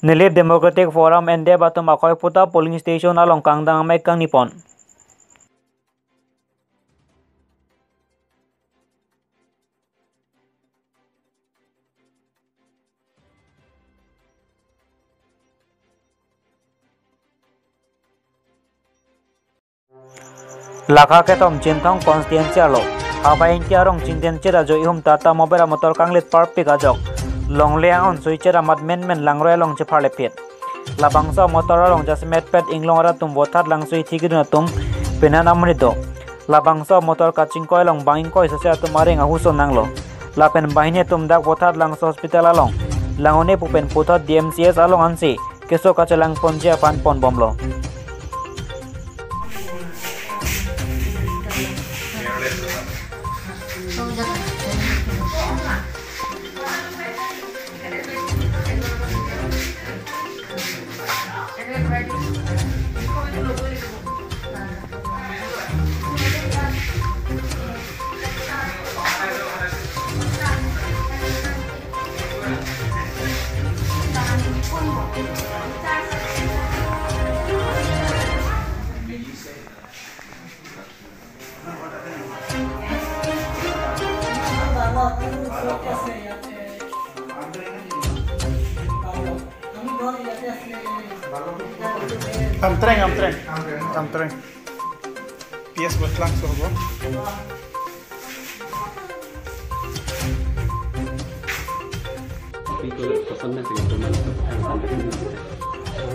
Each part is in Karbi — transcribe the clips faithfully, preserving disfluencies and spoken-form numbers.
Nilip Democratic Forum N D F atum Akoi Puta polling station along kangdang amei kangni pon. Lakha kethom Chinthong constituency arlo Habai Ingti arong chingden chera jo ihum Tata Mobile amotor kanglit parpik ajok longle an-on sui chera mat menmen langroi along chepharle phit. Labangso amotor along jasemet pet inglong arat atum vothat langsui thigidun atum penan amonit do. Labangso amotor kachingkoi along bang ingkoi sose atum areng ahuso nanglo. Lapen banghini atum dak vothat langso hospital along lang-un-e pu pen puthot D M C H along ansi keso kachelang ponji aphan ponbomlo. Amtreng, amtreng, amtreng. P S Wetlang Sorbo.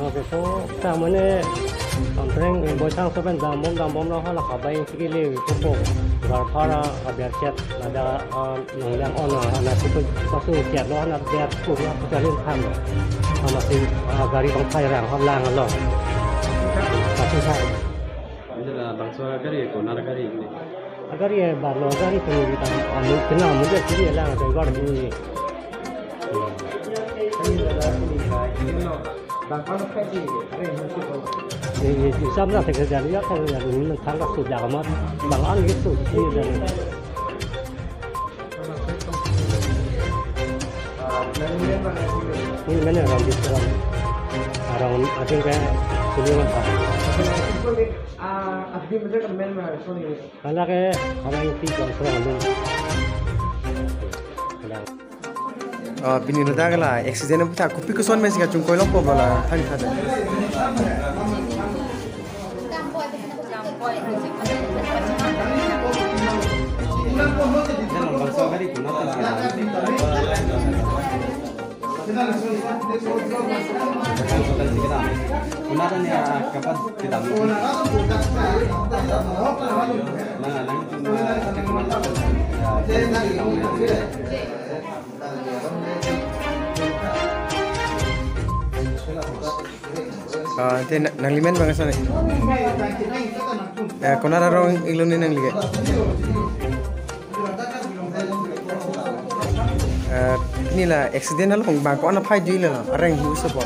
Oke, so, ta mane, Amtreng, Boisang so pen dambom, dambom lo hala Habai Ingti kele, ko ko, Garphara, Habiar Chet, ada, ah, Nongliang on, ah, ana situ, pasu chet lo, ana biar, ko, ko, ko, ko, ko, ana si, ah, gari bang phai rang, hap lang lo. Pasu sa. Ini la bangso gari ko, nara gari ini. Gari ya, bar lo gari ko, ini kita, ah, mungkin, ah, mungkin sini lang, ada gari ini. Ye, ye, ye, samna thek jali ya, thek jali, ni thang ka su jaga mat, bang an ye su si jali. Ni mene ram di ram, ram, I think ka suli mat. Hala ke, Habai Ingti kong serang dun. Hala. Ah, pini ladak la accident aphuthak kopi koson mesi kachingkoi longpo la thang thang. Ah, te na-, nanglimen bang asal ni? Eh, konat arong inglong ni nangli ke? Eh, pini la accident along bang ko-an aphai dui le la, areng hu sepo.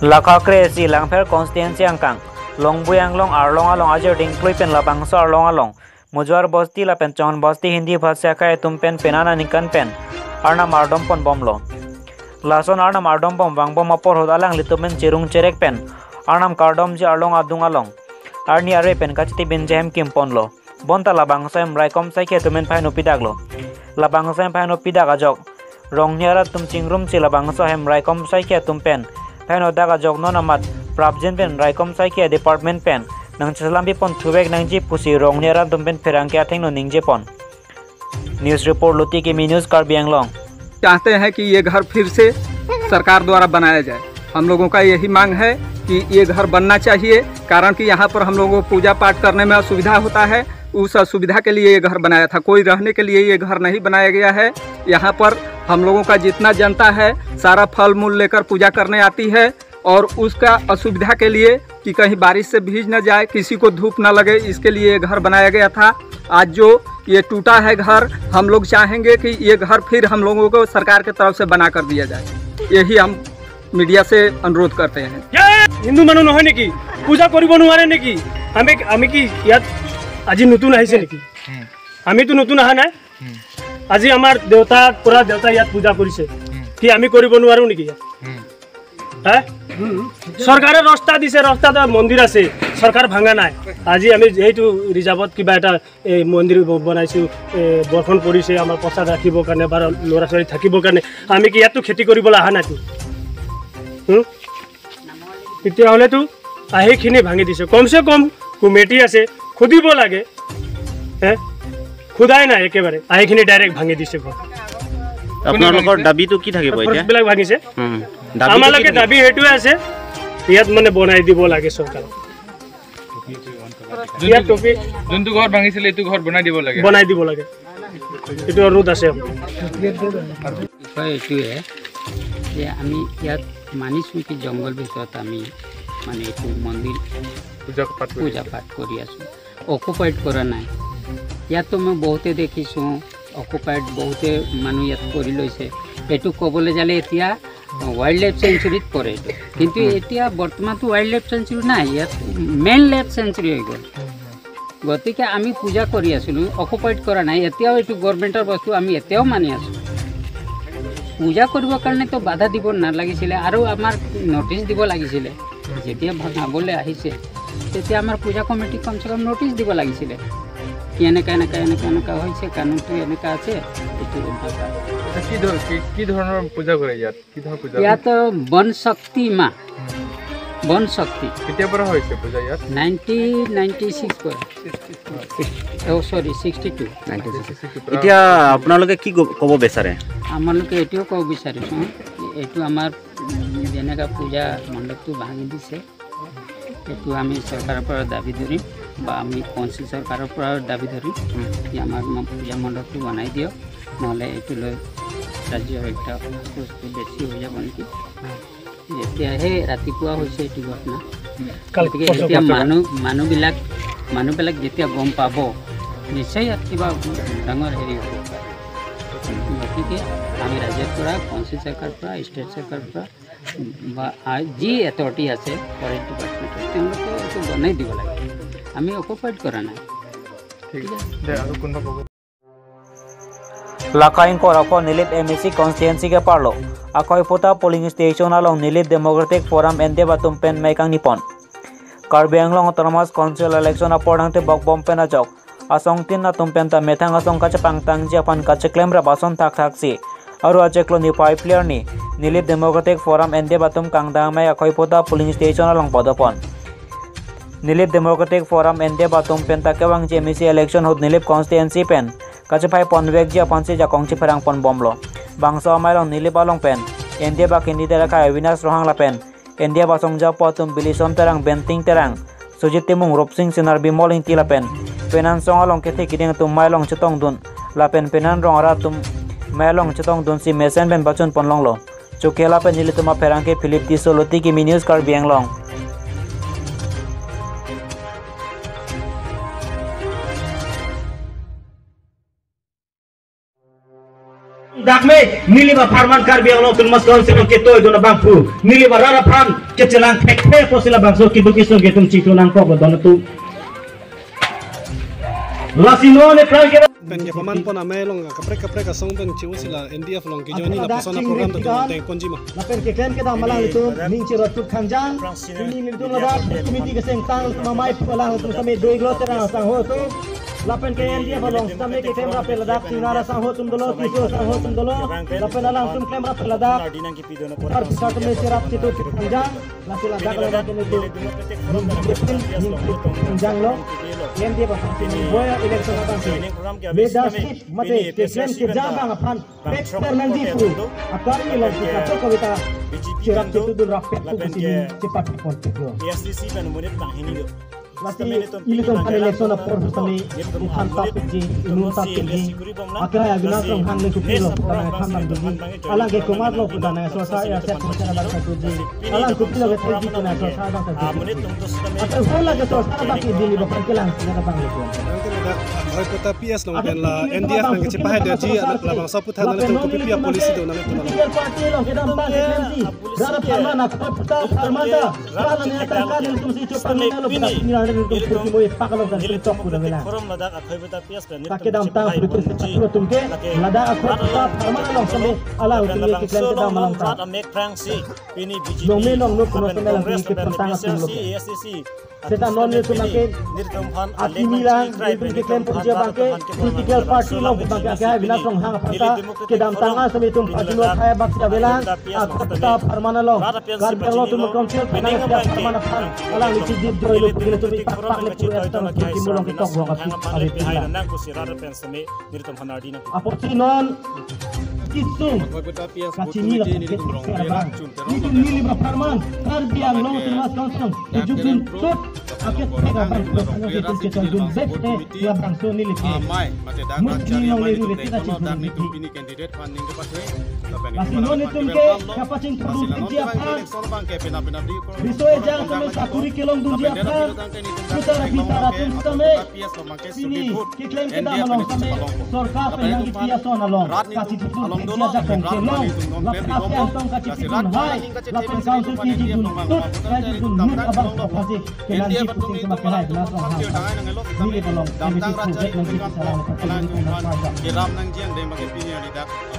Lakha kre-isi Langpher constituency angkang Longbui Anglong arlong along ajir dingklui pen labangso arlong along Mujuar Bosti lapen Chonghon Bosti Hindi bhasha akhei atum pen penan aningkan pen arnam ardom ponbomlo. Lason arnam ardombom vangbom apor ahut alanglitum pen chirung cherek pen arnam kardomji arlong adung along arni are pen kachetibinji ahem kimponlo. Bonta labangso ahem raikom saikhi atum pen phai nopidak lo. Labangso ahem phai nopidak ajok rongni arat atum chingrumsi labangso ahem raikom saikhi atum pen phai nodak ajok non amat prapjin pen raikom saikhi department pen nangcheselam pipon thuvek nangji pusi rongni arat atum pen pherangke athengno ningjepon. News report, Luti Kimi News, Karbi Anglong. चाहते हैं कि ये घर फिर से सरकार द्वारा बनाया जाए। हम लोगों का यही मांग है कि ये घर बनना चाहिए, कारण कि यहाँ पर हम लोगों को पूजा पाठ करने में असुविधा होता है। उस असुविधा के लिए ये घर बनाया था, कोई रहने के लिए ये घर नहीं बनाया गया है। यहाँ पर हम लोगों का जितना जनता है, सारा फल मूल लेकर पूजा करने आती है। और उसका असुविधा के लिए कि कहीं बारिश से भीज न जाए, किसी को धूप न लगे, इसके लिए ये घर बनाया गया था। आज जो ये टूटा है घर, हम लोग चाहेंगे कि ये घर फिर हम लोगों को सरकार की तरफ से बना कर दिया जाए। यही हम मीडिया से अनुरोध करते हैं। হিন্দু মানুহ নহয় নেকি? পূজা কৰিব নোৱাৰে নেকি? আমি, আমি কি ইয়াত আজি নতুন আহিছে নেকি? আমিতো নতুন অহা নাই। আজি আমাৰ দেউতা, পুৰা দেউতা ইয়াত পূজা কৰিছে। কি আমি কৰিব নোৱাৰো নেকি ইয়াত? হে? চৰকাৰে ৰাস্তা দিছে, ৰাস্তাত মন্দিৰ আছে, চৰকাৰ ভাঙা নাই। আজি আমি সেইটো ৰিজাৰ্ভত কিবা এটা এই মন্দিৰ ব-, বনাইছো, এ, বৰষুণ পৰিছে, আমাৰ প্ৰসাদ ৰাখিবৰ কাৰণে বা ল'ৰা ছোৱালী থাকিবৰ কাৰণে। আমি কি ইয়াততো খেতি কৰিবলৈ অহা নাইতো? হুম? তেতিয়াহ'লেতো আহিখিনি ভাঙি দিছে। কমচে কম কমিটি আছে, সুধিব লাগে। হে? সোধাই নাই একেবাৰে, আহিখিনি ডাইৰেক্ট ভাঙি দিছে ঘৰ। আপোনালোকৰ দাবীটো কি থাকিব এতিয়া? ফৰেষ্টবিলাক ভাঙিছে। হুম। দাবীটো কি আমালোকে থাকিব? দাবী সেইটোৱে আছে, ইয়াত মানে বনাই দিব লাগে চৰকাৰে। ইয়াত টুপি যোনটো ঘৰ ভাঙিছিলে, এইটো ঘৰ বনাই দিব লাগে। বনাই দিব লাগে, এইটো অনুৰোধ আছে। বিষয় এইটোৱে যে আমি ইয়াত মানিছো কি জংঘল ভিতৰত আমি মানে এইটো মন্দিৰ পূজা পাঠ কৰি পূজা পাঠ কৰি আছো, অকুপাইড কৰা নাই। ইয়াতো মই বহুতে দেখিছো অকুপাইড, বহুতে মানুহ ইয়াত কৰি লৈছে। এইটো ক'বলৈ যালে এতিয়া ৱাইল্ড লাইফ চেঞ্চুৰীত পৰে এইটো, কিন্তু এতিয়া বৰ্তমানতো ৱাইল্ড লাইফ চেঞ্চুৰী নাই, ইয়াত মেইন লাইফ চেঞ্চুৰী হৈ গ'ল। গতিকে আমি পূজা কৰি আছিলো, অকুপাইড কৰা নাই। এতিয়াও এইটো গভৰ্ণমেণ্টৰ বস্তু, আমি এতিয়াও মানি আছো। পূজা কৰিবৰ কাৰণেতো বাধা দিব নালাগিছিলে আৰু আমাৰ নটিচ দিব লাগিছিলে। যেতিয়া ভাঙাবলৈ আহিছে, তেতিয়া আমাৰ পূজা কমিটিক কমচে কম নটিচ দিব লাগিছিলে কি এনেকা এনেকা এনেকা এনেকা হৈছে, কানুনটো এনেকা আছে, এইটো এনেকা। আচ্ছা, কি ধৰ-, কি, কি ধৰণৰ পূজা কৰে ইয়াত? কি ধৰণৰ পূজা? ইয়াত বন শক্তি মা, বন শক্তি। কেতিয়াৰ পৰা হৈছে পূজা ইয়াত? নাইনটিন নাইনটি ছিক্স পৰা। অ' sorry, sixty two. Nineteen sixty two পৰা। এতিয়া আপোনালোকে কি ক-, ক'ব বিচাৰে? আমালোকে এইটোৱে ক'ব বিচাৰিছোঁ, এইটো আমাৰ, উম, যেনেকা পূজা মণ্ডপটো ভাঙি দিছে, এইটো আমি চৰকাৰৰ পৰা দাবী ধৰিম বা আমি কাউন্সিল চৰকাৰৰ পৰা দাবী ধৰিম যে আমাৰ ম-, পূজা মণ্ডপটো বনাই দিয়ক, নহ'লে এইটো লৈ ৰাজ্যৰ একটা অসন্তোষ বেছি হৈ যাব নেকি। এতিয়াহে ৰাতিপুৱা হৈছে এইটো ঘটনা। গতিকে এতিয়া মানুহ, মানুহবিলাক, মানুহবিলাক যেতিয়া গম পাব, নিশ্চয় ইয়াত কিবা ডাঙৰ হেৰি হ'ব পাৰে। গতিকে আমি ৰাজ্যৰ পৰা, কাউন্সিল চৰকাৰৰ পৰা, ষ্টেট চৰকাৰৰ পৰা বা আ-, যি অথৰিটি আছে ফৰেষ্ট ডিপাৰ্টমেণ্টৰ, তেওঁলোকে এইটো বনাই দিব লাগে। আমি অকুপাইড কৰা নাই। ঠিক আছে। দে, আৰু কোনোবা ক'ব? Laka ingkoi ra pho Nilip M A C constituency keparlo Akhoiphota polling station along Nilip Democratic Forum N D F atum pen mei kangni pon. Karbi Anglong Autonomous Council election apor nangtebok bom pen ajok asongtin atum penta methang asong kachepangtangji aphan kacheklem rap ason thakthaksi aru achiklo niphai phli arni Nilip Democratic Forum N D F atum kangdang amei Akhoiphota polling station along padopon. Nilip Democratic Forum N D F atum penta kevangji M A C election ahut Nilip constituency pen kachephai ponvekji aphansi jakong chepherang pon bomlo. Bangso amei along Nilip along pen N D F a candidate akhai Avinash Ronghang lapen N D F asongjapo atum Bilison Terang, Benting Terang, Sujit Timung, Rupsing Singnar, Bimol Ingti lapen penan song along kethe keding atum mei along chetongdun lapen penan rong arat atum mei along chetongdunsi mesen pen pachun ponlonglo. Chukela pen nelitum apherangke Philip Tisso, Loti Kimi News, Karbi Anglong. Dak me, Nilip apharman Karbi Anglong Autonomous Council along ketoi dun abangphu, Nilip arat aphan kechelang thekthe pusi labangso keduk kesung ke itum chingthur nangkok don atum. Lasi non aphrang ke pen kepaman pon amei along kaprek kaprek asong pen chiu sila N D F along kejoin lapuson aprogram ta tum teng ponji ma. Lapen keklem kedam alanglitum ning chirot tut khangjang. Pini nelitum ladak committee kesengtang atum amei phu alanglitum sitame doi glo Terang asangho atum. Lapen ke N D F along sitame keklem rap ladak Singnar asangho atum dolo, Tisso asangho atum dolo. Lapen alangtum klem rap ladak. Har bisa tame sirap situ khangjang. Lasi ladak ladak nelitum ning chirot tut khangjang lo. N D F asang sitame boya election abang si leadership mate keklem keja abang aphan pek per nangji pu akari along si katok kawita chirap chitudun rap pek pu si chepat pon pek lo. A S D C pen monit banghini do. Lasi ilitum pan election apor sitame iphan tap ji, inut tap ji. Akrai Avinash Ronghang le kupi lo putana khan dam ji. Alang ke komat lo putana so sa ya set putana dam sa ji. Alang kupi lo ke thai ji putana so sa dam sa ji. Ata hola ke so sa ba ki dili ba pan kelang sina bang lo. Akhoiphota P S along pen la N D F nangkachepahai detji labangso aputhak nangtum kopipi apolicy do nangtum. Political party along kedam pan F M C. Dara pharman, Akhoiphota pharman ta. Pharman ya tangka nelitum si chop pharman lo pini. Nelitum purkimo ipak along kan nelitum tok kuda mela. Forum ladak akhoi beta P S pen ta nelitum kedamtang chepahai putri bonji. Satu atum ke lake ladak akhoi rat beta along pharman along seme alangtum ke keklem kedam along ta. Rat amek phrangsi pini B J P, nongme nongno kuno lapen seme alangtum Congress, ke lapen tentang P C R C, atum lo. A S D C. Seta non nelitum ke nelitum aphan akimi lang, nelitum keklem ponji abang ke political party along abang ke Avinash Ronghang aphan ta kedamtang asem itum pajulok hai bak si avelang, akapta pharman along. Karbi Anglong Autonomous Council penang pharman aphan alangli chidip joilo pu ke nelitum ipak pak le pu esta nelitum along ketok rong aphi ave pila. Apotsi non kisung kachini lapen ke serba. Nelitum neli ba pharman Karbi Anglong Autonomous Council kejutun chot akethek abang ke nelitum kechongjun bek te labangso neli ke. Amai mate dak mus rachari neli amai ru nelitum reti dengkono dak nelitum pini candidate aphan ning kepathe. Lapen lasi non nelitum ke kapachingthurdun piji aphan election abang ke pena pena di ko. Riso ejang tame sakuri kelongdunji aphan. Putar aphi tara atum tame. P S lo abang ke pini keklem kedam along tame sorkar pen nangkipi ason along kachithurthur thekthe ajakong kelong, lapen api angtong kachithurthur hai, lapen council kejutun chot, kejutun lut abang kaphaji kenangji puting kema kehai Avinash Ronghang. Neli along M A C project nangji salam pachini nangji salam.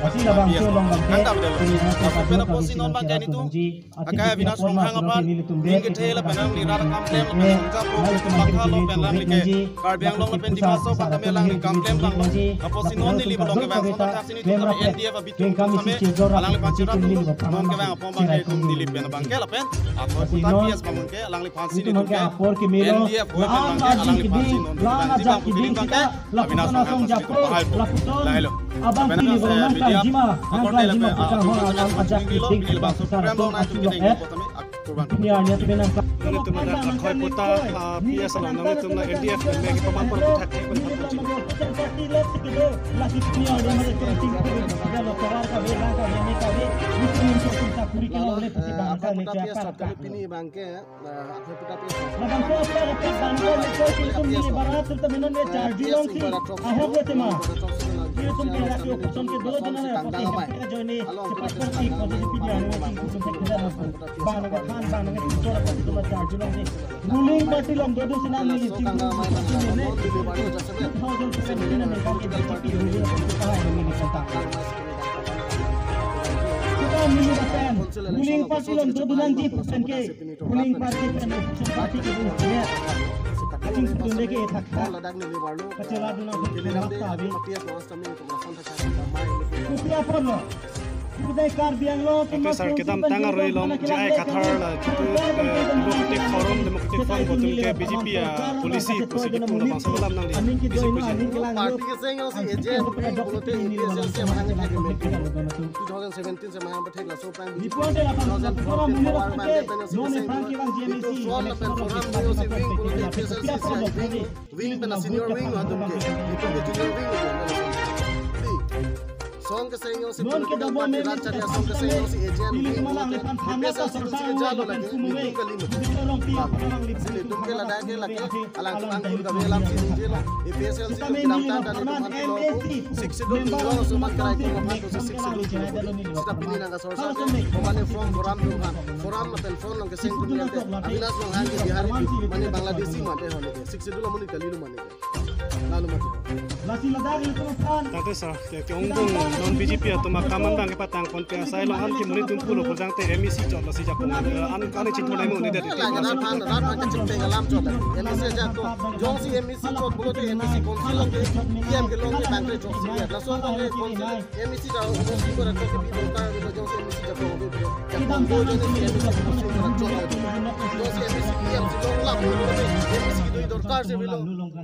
Lasi labangso along abang ke pini nangkapajok kami si nangkapajok nangji. Akai Avinash Ronghang aphan ning kethe lapen alangli rat akam klem lapen nangkaplo lapen alangli ke Karbi Anglong lapen Dima Hasao aphan tame alangli kam klem abang. Apotsi non neli along kevang ason thaksi nelitum N D F abitung same alangliphan cherap non kevang apot abang ke nelitum neli pen abang ke lapen akhoi putar P S abang ke alangliphan si nelitum ke N D F ahoi pen abang ke alangliphan si non nelitum abang ke Avinash Ronghang aphan si nelitum pahai po. Lahelo. Lapen nang media akorte lapen atum aphan si nelitum neli labangso program along nangtum kedeng po tame. Nelitum ladak akhoi putar, ah, P S along nelitum la N D F pen me kepaman por puthak thek pen thak pen chini. Pini abang ke, ah, akhoi putar P S. Ruling party along dodo sina neli chingrum two thousand seventeen aningkan ke B J P ruling party ahai neli seta. Kita neli lapen ruling party along dodo nangji pen ke ruling party pen opposition party ke bung ya. Chingrum ke thak thak. Kachela duna ke thak thak. Kupiapon lo. Kupiapon lo. Karbi Anglong, okay, sir, kedamtang aroi along J I Kathar la chutu, eh, Democratic Forum, Democratic Forum atum ke B J P a policy pusi kipu labangso alam nangli. Party keseng jongsi agent pulote A P H L C amahang ke two thousand seventeen si amahang pathek laso aphrang B J P two thousand fourteen power abang ke pen jongsi keseng itum front lapen forum jongsi wing pulote A P H L C si wing. Wing pen a senior wing atum ke, itum ke junior wing atum ke. Di. Song keseng jongsi political party rat chari asong keseng jongsi agent wing pulote. A P H L C si agent lo lake, itum kali mati. Itum ke ladak ke lake, alangtum angkun kave alam si ningje lo. A P H L C kedamtang ta nelitum aphan pilo. Sixth Schedule tinglo laso abang kerai ko aphan pusi Sixth Schedule tinglo. Seta pini nangkasorsam ke, komane from forum atum aphan. Forum lapen front along keseng atum ke, Avinash Ronghang ke Bihari mane Bangladeshi mate hone ke. Sixth Schedule amonit kali lo mane ke. Lalo mate. Tangte sir, ke, ke-ongdung non B J P atum akam abang kepatang ponpe asai along an ke monit atum pulo pujangte M A C chot lasi jakong, eh, an kani chingthur nai mo ni dari. Lagi rat aphan, rat aphan kachingthur alam chot. M A C jakong. Jongsi M A C chot pulote M A C council along ke, E M kelong ke bangke chot si ya. Laso along ke council M A C ta obo si ko ra chot ke bi dorkar ke jongsi M A C jakong ke. Jakong ko jongsi M A C council ko ra chot. Jongsi M A C E M si longlap pulote M A C do dorkar si bilo.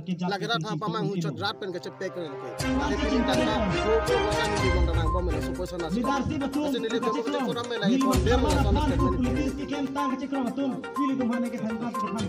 Lagi rat aphan pamanghu chot rat pen kachepek pen ke. Ake pini tangka, ko ko ko sa neli bong tanang bom mela supo sana. Leadership atum, asin neli kachiklo, forum mela neli ikon der mela sana statement. Police ke kem tang kachiklo atum, neli tum hane ke thangka ke thang.